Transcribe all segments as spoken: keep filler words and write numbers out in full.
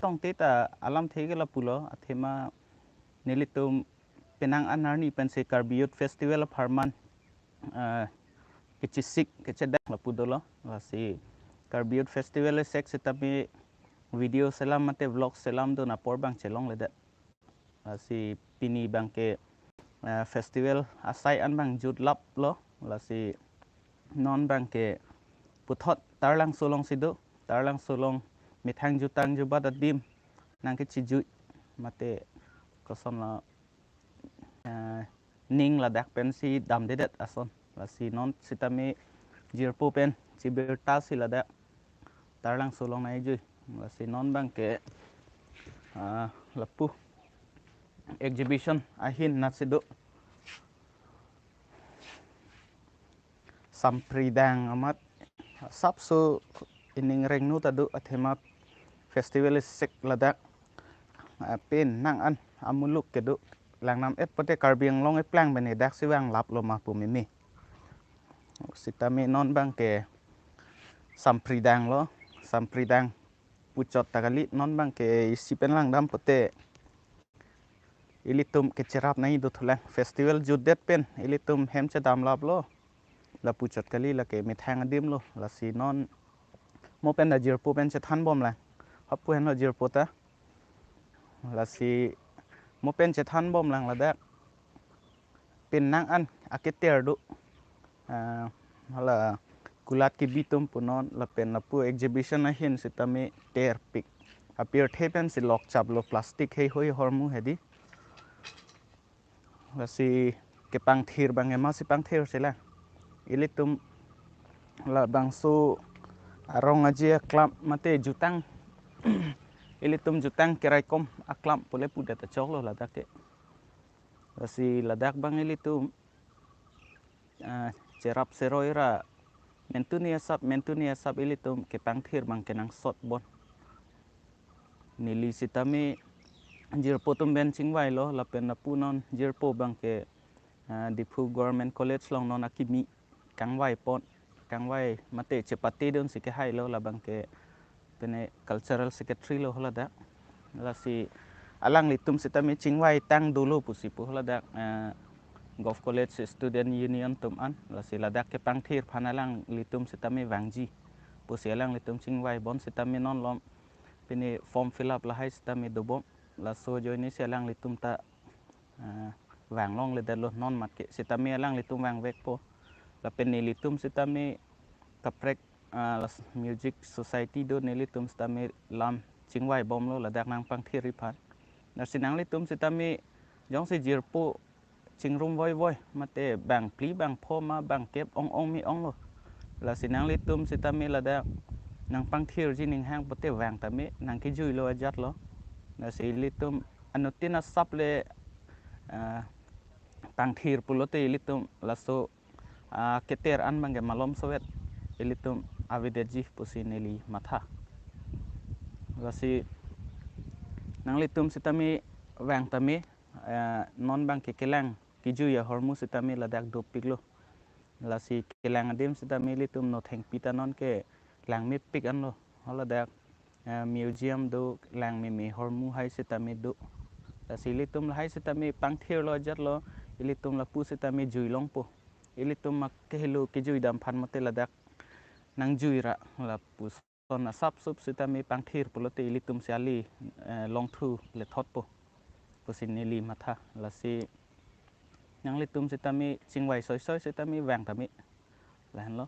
tongte ta alamthe ke lapulo, athema nelitum penang an arni pensi Karbi Youth Festival apharman, ah, kechisik kechedang lapu dolo. Lasi Karbi Youth Festival ejok sitame video selam mate vlog selamdun apor abang chelongledet. Lasi pini abangke, ah, festival asai an abang jutlaplo. Lasi non abangke puthot Taralangso alongsi do, Taralangso along methang jutang jubat adim nangkechijui mate kosonlo, eh, ning ladak pensi damdedet ason. Lasi non sitame jirpo pen chibirta si ladak Taralangso along nangkejui. Lasi non abangke, ah, lapu exhibition ahin natsi do. Sampridang amat sapso ining rengnu ta do, athema festival ejok ladak, ah, penang an amuluk kedo. Langnam-et pote Karbi Anglong eplang bene daksi vanglaplo ma pu meme. Sitame non abangke Sampridang lo, Sampridang puchot ta kali, non abangke isi pen langdam pote ilitum kecherap nangji dothulang. Festival jutdet pen ilitum hem chedamlaplo. Lapuchot kali, lake methang adim lo. Lasi non mo pen ta jirpo pen chethanbomlang. Hapu henlo jirpo ta. Lasi mo pen chethanbomlang ladak. Penang an aketer do. Ah, hala kulat kebi atum punon lapen lapu exhibition ahin sitame terpik. Apirthe pensi lokchaplo, plastic heihui ahormu hedi. Lasi kepangthir abang ema si pangthir sila. Ilitum labangso arong aji aklam mate jutang. Ilitum jutang keraikom aklam pule pudet achoklo ladak ke. Lasi ladak abang ilitum, ah, cherap seroi ra mentuni asap, mentuni asap ilitum kepangthir abang kenangsot bon. Neli sitame jirpo atum pen chingvailo, lapen lapu non jirpo abangke, ah, Diphu Government College along non akimi kangvai pon, kangvai mate chepatedun si kehailo, labangke pene cultural secretary lo haladak. Lasi alanglitum sitame chingvaitang dolo pusi pu haladak, eh, Govt College Student Union atum an. Lasi ladak kepangthir aphan alanglitum sitame vangji pusi alanglitum chingvaibom sitame non lom pene form fill up lahai sitame dobom. Laso ajoine si alanglitum ta, ah, vanglongledetlo non mat ke, sitame alanglitum vangvekpo. Lapen nelitum sitame kaprek, ah, las music society do, nelitum sitame lam chingvaibomlo ladak nangpangthirji aphan. Lasi nanglitum sitame jongsi jirpo chingrum voivoi mate bangphli bangpho ma bangkep ong-ong me-onglo. Lasi nanglitum sitame ladak nangpangthirji ning hang pote vang tame, nangkejuilo ajatlo. Lasi ilitum anuttin asap le, ah, pangthir pulote ilitum laso, ah, keter an abangke malom sovet ilitum avedetji pusi neli matha. Lasi nanglitum sitame vang tame, eh, non abangke kelang kejui ahormu sitame ladak dopiklo. Lasi kelang adim sitame ilitum Nothengpi ta non ke langmepik anlo. Haladak, eh, museum do, langmeme ahormu hai sitame do. Lasi ilitum lahai sitame pangthirlo ajatlo, ilitum lapu sitame juilongpo. Ilitum mak kehelo kejuidam aphan mate ladak nangjui ra lapuson asapsop sitame pangthir pulote ilitum si ali, eh, longthu lethotpo pusi neli matha. Lasi nanglitum sitame chingvai soisoi sitame vang tame. Lahenlo.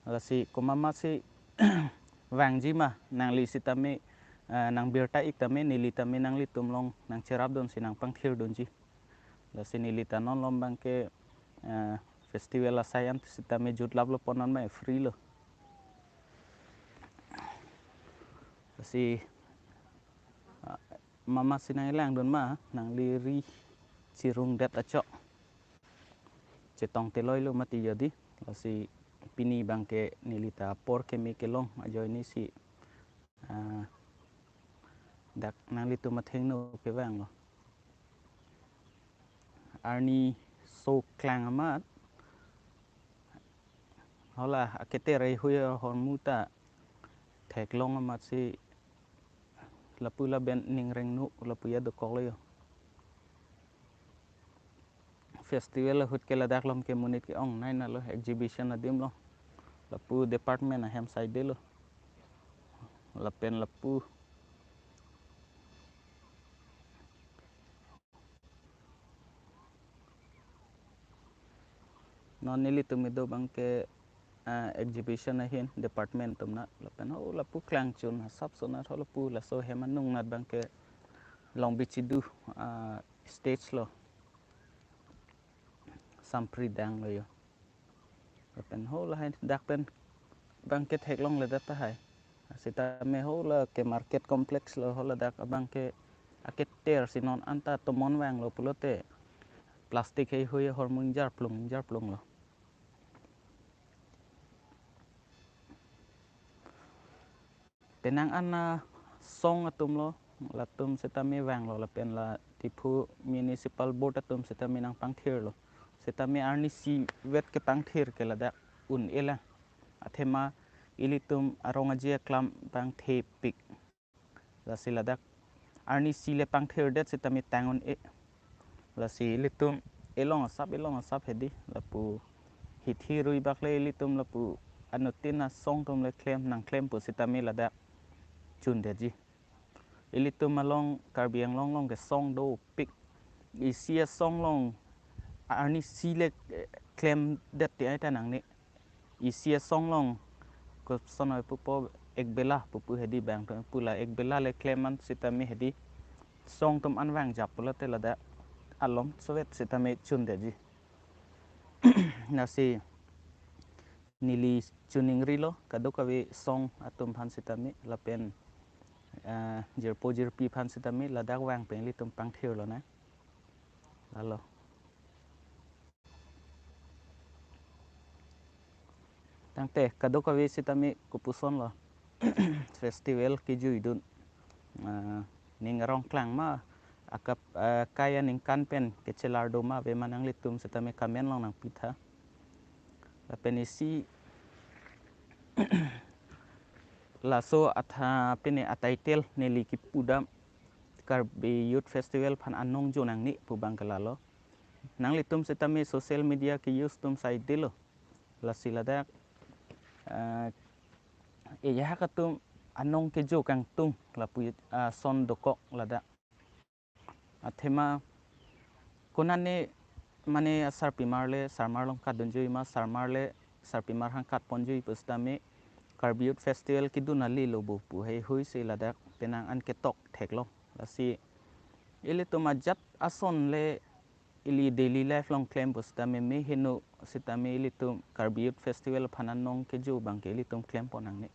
Lasi komat ma si vangji ma nangli sitame, eh, nangbirta ik tame, neli tame nanglitum along nangcherapdun si nangpangthirdunji. Lasi neli ta non lom abangke, eh, festival asai an sitame jutlaplo pon non ma free lo. Lasi, ah, mama si nanglangdun ma, nangli ri chirungdet achok. Chetong teloilo mati jodi, lasi pini abangke neli ta apor keme kelong ajoine si, ah, dak nanglitum athengno kevanglo. Arni so klang amat, hala aketer heihui ahormu ta theklong amat si lapu lapen Ningrengno lapu ya dokoklo yo. Festival ahut ke ladak along ke monit ke-ong nai nalo, exhibition adim lo. Lapu department ahem side lo. Lapen lapu non nelitum kedo abang ke, ah, exhibition ahin department atum na, lapen ho lapu klangchun asap sona ho lapu laso hem anung nat abang ke Longbi Chidu, ah, stage lo. Sampri dang lo yo. Lapen ho lahai dak pen abang ke theklongledet tahai. Sitame ho la ke market complex lo, ho ladak abang ke aketer si non anta tomon vanglo pulote plastic heihui ahormu ingjarplung ingjarplung lo. Penang an asong atum lo, latum sitame vanglo lapen la Diphu Municipal Board atum sitame nangpangthirlo. Sitame arnisi vet kepangthir ke ladak un-elang. Athema ilitum arong aje aklam pangthepik. Lasi ladak arnisi le pangthirdet sitame tang un-e. Lasi ilitum elong asap, elong asap hedi, lapu hithi rui bak le ilitum lapu anuttin asong atum le klem nangklem pu sitame ladak chundetji. Ilitum along Karbi Anglong along ke song dopik. Isi asong along arnisi le, eh, klemdet ti ai ta nangne. Isi asong along koson oi pupo, ek bela pupu hedi abang atum pu, la ek bela le klem an sitame hedi song atum an vangjap pulote ladak alom sovet sitame chundetji. Lasi neli chiningrilo kadokave song atum aphan sitame lapen, eh, jirpo jirpi aphan sitame ladak vang pen ilitum pangthirlo na. Lalo. Tangte kadokave sitame kopuson lo festival kejuidun, ah, ning arong klang ma, akap, ah, kai aningkan pen kechelar do ma ave ma nanglitum sitame comment along nangpitha. Lapen isi laso atha pine a-title neli kipudam Karbi Youth Festival aphan anong jo nangne pu abang ke lalo. Nanglitum sitame social media ke-use atum saidelo. Lasi ladak, eh, ejahak atum anong kejo kangtung lapu, ah, ason dokok ladak. Athema konane mane sarpimar le sarmar along katdunjui ma, sarmar le sarpimar aphan katponjui pusitame Karbi Youth Festival kedun ale lo bo pu heihui si ladak penang an ketok theklong. Lasi ilitum ajat ason le ili daily life along klem pusitame meheno sitame ilitum Karbi Youth Festival aphan anong kejo abang ke ilitum klempon nangne.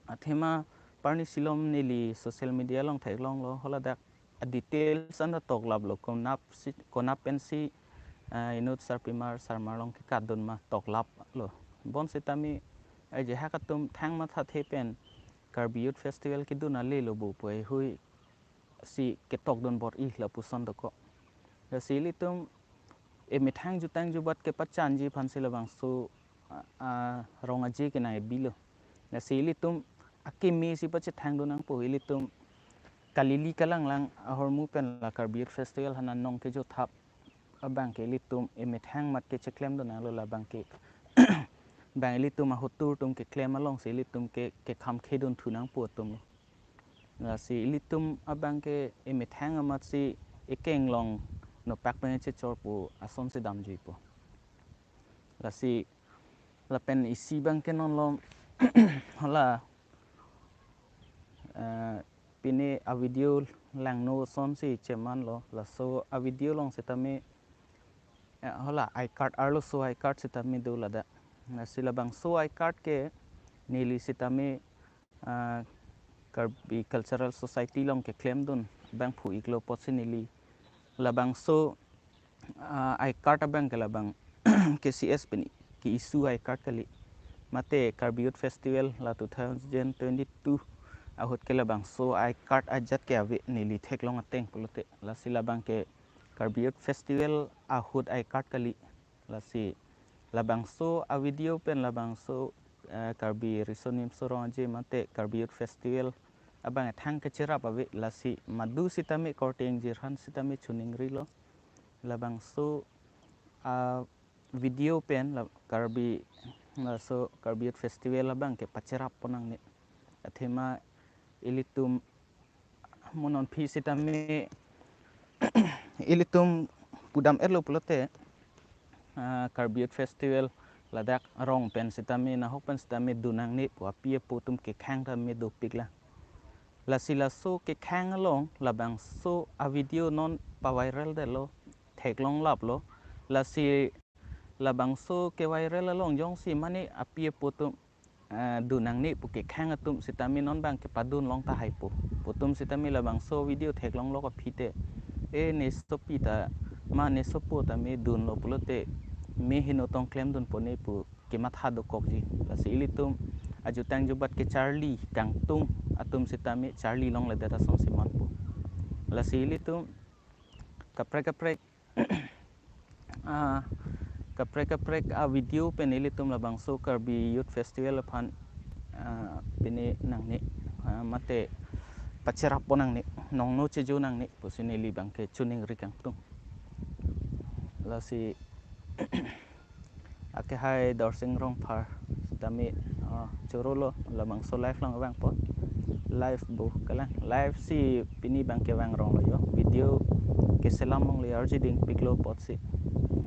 Athema parni silom neli social media along theklonglo, ho ladak a-details anta toklaplo, konap si, konap pensi, ah, inut sarpimar sarmar along kekatdun ma toklaplo. Bonsitame ejahak atum thang mathathe pen Karbi Youth Festival kedun ale lo bo pu heihui si ketokdun bor-i lapuson dokok. Lasi ilitum emethang jutang jubat kepachanji aphan si labangso, ah, ah, rong aje kenai bilo. Lasi ilitum akeme si pachethangdun nangpo, ilitum kalili kalanglang ahormu pen la Karbi Youth Festival aphan anong kejo thap abang ke ilitum emethang amat kecheklemdun nanglo, labang ke bang ilitum ahotur atum keklem along si ilitum ke, kekham khedun thu nangpo atum lo. Lasi ilitum abang ke emethang amat si ekeng along nopak pen chechor pu ason si damjuipo. Lasi lapen isi abang ke non lo hala, eh, pine a-video langno ason si chemanlo, laso a-video along sitame, eh, hala I-card arloso I-card sitame do ladak. Lasi labangso I-card ke neli sitame, ah, Karbi Cultural Society along keklemdun abang phu-iklo apotsi neli labangso, ah, I-card abang ke labang K C S pen ke-issue I-card kali. Mate Karbi Youth Festival la two thousand twenty-two ahut ke labangso I-card ajat ke ave neli theklong ateng pulote. Lasi labang ke Karbi Youth Festival ahut I-card kali. Lasi labangso a-video pen labangso, eh, Karbi Riso Nimso Rong Aje mate Karbi Youth Festival labang ethang kecherap ave, lasi madu sitame korte ingjir aphan sitame choningrilo. Labangso a video pen la Karbi, laso Karbi Youth Festival labang ke pacherap ponnang ne. Athema ilitum mo non aphi sitame ilitum pudam-etlo pulote, ah, Karbi Youth Festival ladak arong pen sitame, nahok pen sitame dun nangne pu api apo atum kekhang tame dopiklang. Lasi laso kekhang along labangso a video non pa-viral detlo, theklonglaplo. Lasi labangso ke-viral along jongsi mane api apo atum, eh, dun nangne pu kekhang atum sitame non abang kepadun long tahai po. Pu atum sitame labangso video theklonglok aphi te, e, ne sopi ta ma ne sopo tame dunlo pulote me heno tong klemdun pone pu kematha dokokji. Lasi ilitum ajutang jubat kecharli kangtung atum sitame charli longledet asonsi manpo. Lasi ilitum kaprek kaprek, ah, kaprek kaprek a video pen ilitum labangso Karbi Youth Festival aphan, ah, pini nangne, ah, mate pacherap ponnangne, nongno chejo nangne pusi neli abang ke choningri kangtung. Lasi akehai Dorsing Rongphar sitame, ah, chorolo, labangso live lang vangpo. Live bo kalang, live si pini abang ke vangronglo yo. Video keselam longle, arji dingpiklo apotsi.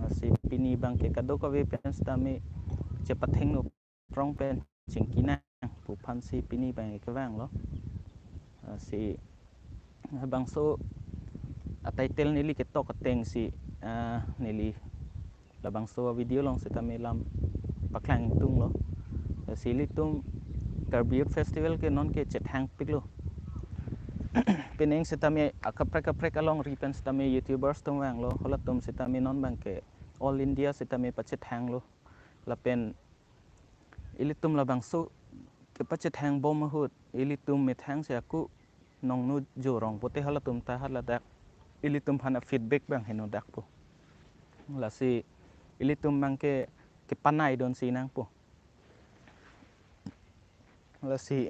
Lasi pini abang ke kadokave pen sitame chepathengno, prong pen chingki nang pu aphansi pini abang ke vanglo. Lasi labangso a title neli ketok atengsi, ah, neli labangso video along sitame lam paklang ingtunglo. Lasi ilitum Karbi Youth Festival ke non ke chethangpiklo. Pining sitame akaprek kaprek alongri pen sitame YouTubers atum vanglo, halatum sitame non abang ke all India sitame pachethanglo. Lapen ilitum labangso kepachethang bom ahut ilitum methang si aku nongno jorong pote halatum ta haladak ilitum aphan a feedback abang heno dakpo. Lasi ilitum abang ke kepanai donsi nangpo. Lasi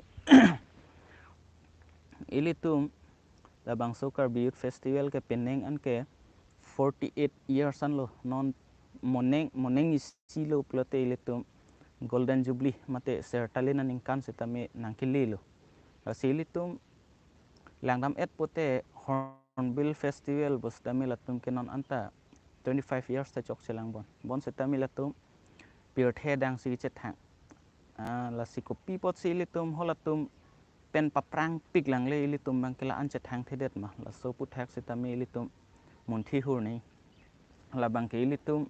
ilitum labangso Karbi Youth Festival ke pining an ke forty-eight years anlo, non moning moning isi lo pulote ilitum Golden Jubilee mate sertalin aningkan sitame nangkelelo. Lasi ilitum langdam-et pote Hornbill Festival bo sitame latum ke non anta twenty-five years ta chokchelang bon. Bon sitame latum pirthe adang si chethang. Ah, lasi kopi apotsi ilitum halatum pen paprangpik langle, ilitum abang ke la-an chethangthedet ma? Laso aphuthak sitame ilitum munthi hur ni. Labang ke ilitum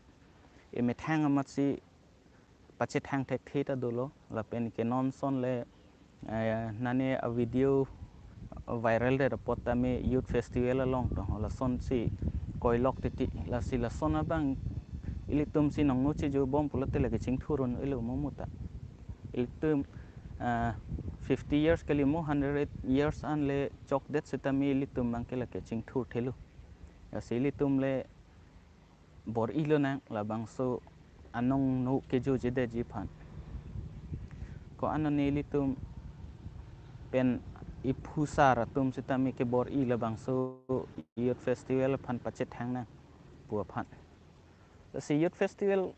emethang amatsi pachethang thekthe ta dolo, lapen ke non ason le, eh, nane a video viral det apot tame Youth Festival along to, lasonsi koilok titi. Lasi lason abang ilitum si nongno chejo bom pulote lake chingthur un-elo mo muta. Ilitum, ah, fifty years kali mo hundred years an le chokdet sitame ilitum abang ke lake chingthurthelo. Lasi ilitum le bor-ilo nang labangso anong no kejojedetji aphan. Ko-an nelitum pen iphusar atum sitame kebor-i labangso Youth Festival aphan pachethang nang pu aphan. Lasi Youth Festival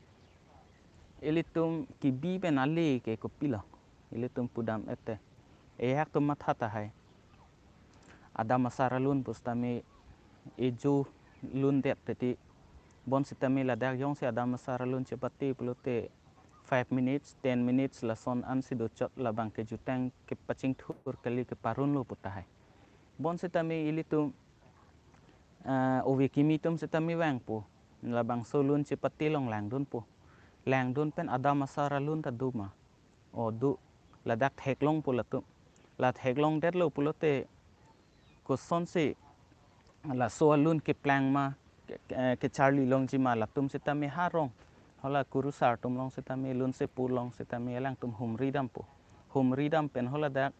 ilitum kebi pen ale ke kopilo? Ilitum pudam-et te, ehak atum matha tahai. Adam asar alun pusitame ejo lundet teti. Bon sitame ladak jongsi adam asar alun chepate pulote five minutes, ten minutes lason ansi dochot, labang ke jutang kepachingthur kali, keparunlo pu tahai. Bon sitame ilitum, ah, ove kimi atum sitame vangpo, labangso lun chepate along langdunpo. Langdun pen adam asar alun ta do ma? O do, ladak theklongpo latum. La theklongdetlo pulote kosonsi laso alun keplang ma, ke, ke, kecharli longji ma, latum sitame ha rong, hala kurusar atum along sitame, lun sepur along sitame alangtum humri dampo. Humri dam pen haladak,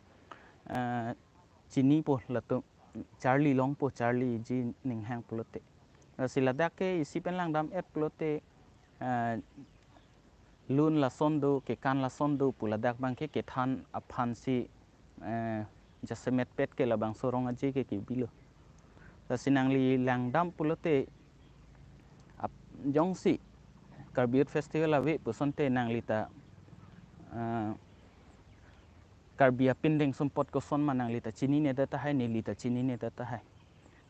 eh, chinipo latum, charli longpo, charliji ninghang pulote. Lasi ladak ke isi pen langdam-et pulote, eh, lun lason do, kekan lason do pu ladak abang ke kethan aphansi, eh, jasemet pet ke labangso rong aje ke kibilo. Lasi nangli langdam pulote ap-, jongsi Karbi Youth Festival ave pusonte nanglita, ah, Karbi apindeng sumpot kosonma nanglita chinine tahai, nelita chinine tahai.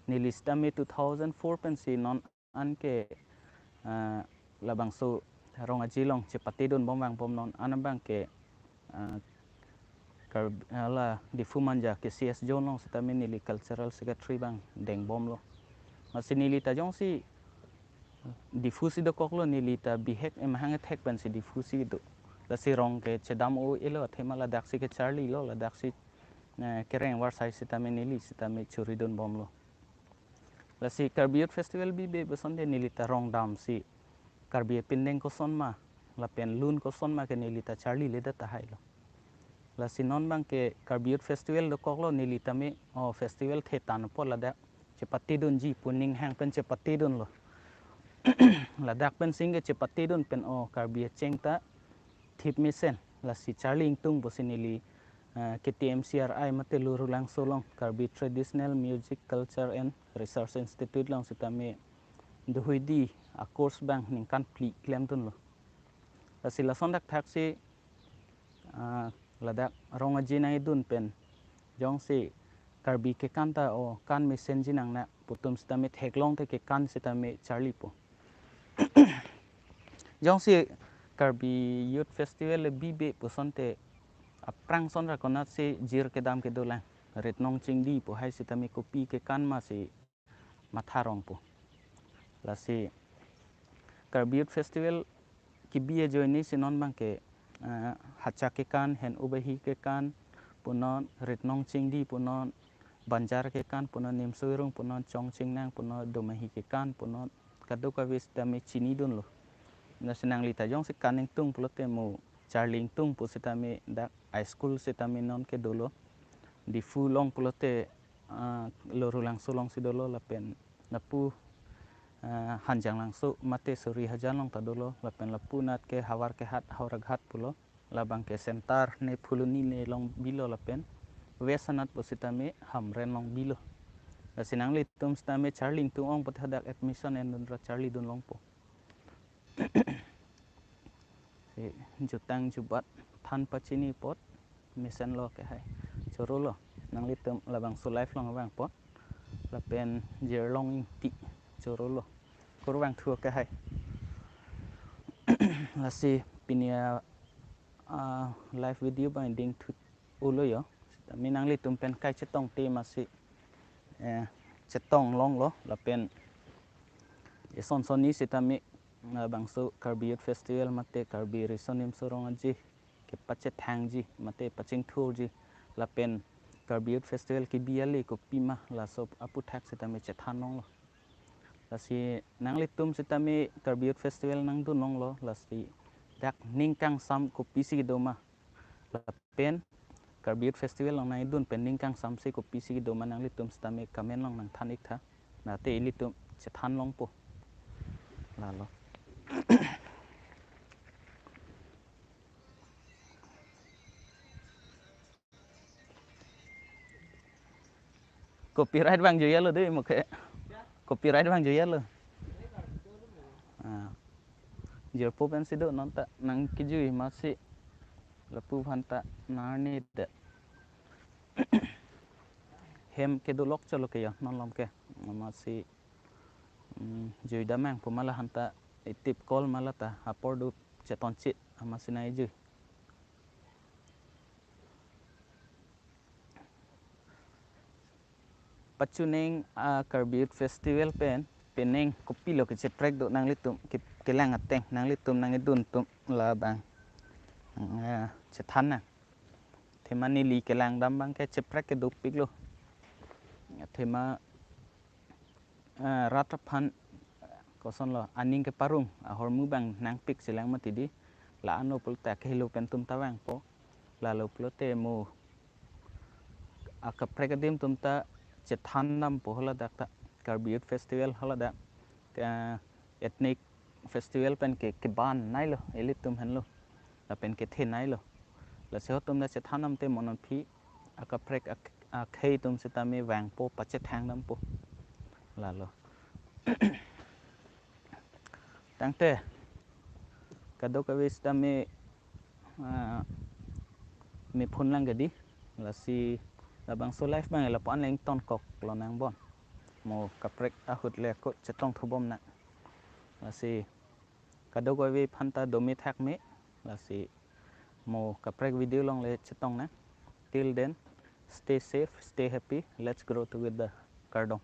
Neli sitame two thousand four pensi non an ke, ah, labangso rong aje along chepatedun bom vangbom, non an abang ke, ah, Kar-, ah, la Diphu Manja K C S zone along sitame neli cultural secretary abang dengbomlo. Lasi nelita jongsi Diphu si dokoklo, nelita bihek emahang ethek pensi Diphu si do. Lasi rong ke chedam-o-elo, athema ladaksi kecharlilo, ladaksi, eh, kereng varsai sitame neli sitame choridun bomlo. Lasi Karbi Youth Festival bibe pusonte nelita rong damsi Karbi apindeng kosonma lapen lun kosonma ke nelita charlile tahailo. Lasi non abang ke Karbi Youth Festival dokoklo, neli tame o festival the tangpo ladak chepatedunji pu ning hang pen chepatedunlo. Ladak pensi ke chepatedun pen o Karbi acheng ta thip mesen. Lasi charli ingtung pusi neli, ah, K T M C R I mate Lorulangso along Karbi Traditional Music Culture and Research Institute along sitame dohuidi a-course abang ningkan phli klemdunlo. Lasi lason dakthaksi, ah, ladak rong aje nangkedun pen jongsi Karbi kekan ta o kan mesenji nang na pu atum sitame theklong te kekan sitame charlipo. Jongsi Karbi Youth Festival le bibe pusonte aphrang son ra konatsi jir kedam kedolang, ritnong chingdi pu hai sitame kopi kekan masi matha rongpo. Lasi Karbi Youth Festival kibi ajoine si non abang ke, eh, Hacha kekan, Hen Ubahi kekan punon, ritnong chingdi punon, Banjar kekan punon, Nimso Irung punon, Chong Chingnang punon, Domahi kekan punon, kadokave sitame chinidunlo. Lasi nanglita jongsi kan ingtung pulote mo charli ingtung pu sitame dak high school sitame non ke dolo. Diphu along pulote, ah, Lorulangso alongsi dolo lapen lapu, ah, Hanjanglangso mate Sorihajan along ta dolo lapen lapu anat ke Howraghat, Howraghat pulo. Labang ke center ne Phuloni ne long bilo lapen west anat pusitame Hamren long bilo. Lasi nanglitum sitame charli ingtung ong pute hadak admission endun ra charlidun longpo. Si jutang jubat than pachini apot mesenlo ke hai. Chorolo, nanglitum labangso live along vangpo. Lapen Jirlong Ingti chorolo. Kurvangthu ke hai. Lasi pini a, ah, live video abang dingthu-olo yo. Sitame nanglitum pen kai chetongte masi, eh, chetong longlo lapen eson sonni sitame labangso Karbi Youth Festival mate Karbi Riso Nimso Rong Aje kepachethangji mate pachingthurji lapen Karbi Youth Festival kibi ale kopima laso aputhak sitame chethan longlo. Lasi nanglitum sitame Karbi Youth Festival nangdun longlo, lasi dak ning kangsam kopisi kedoma lapen Karbi Youth Festival along nangdun pen ning kangsamsi kopisi kedoma nanglitum sitame comment along nangthan iktha. Nate ilitum chethan longpo. Lalo. Copyright vangjuilo dei mo ke. Copyright vangjuilo. Ah. Jirpo pensi do non ta nangkijui masi lapu aphan ta nangne det. Hem kedolok cholo ke yo non along ke. Masi, mm, juidam nang pu ma la hanta itip call ma la ta apor do chetonchit amasi nai jui. Pachuning a Karbi Youth Festival pen penang kopilo kecheprek do nanglitum ke-, kelang ateng nanglitum nangkedun atum labang. Ah, chethan nang. Athema neli kelangdam abang ke cheprek ke dopiklo. Athema, eh, rat aphan, eh, kosonlo aning keparong ahormu abang nangpik chelang mati dei. La-an pulote akehelo pen atum ta vangpo. Lalo pulote mo akaprek adim atum ta chethan dampo haladak ta Karbi Youth Festival haladak, eh, ethnic festival pen ke keban nailo ilitum henlo lapen kethe nailo. Lasi halatum ta chethan damte mo non aphi akaprek ak-, akhei atum sitame vangpo, pachethang dampo. Lalo. Tangte kadokave sitame, ah, mephun lang kedi. Lasi labangso live abang lapu-an le ingtonkok lonang bon. Mo kaprek ahut le ako chetongthu bomnang. Lasi kadokave aphanta dome thakme. Lasi mo kaprek video along le chetongnang. Till then, stay safe, stay happy. Let's grow together. Kardom.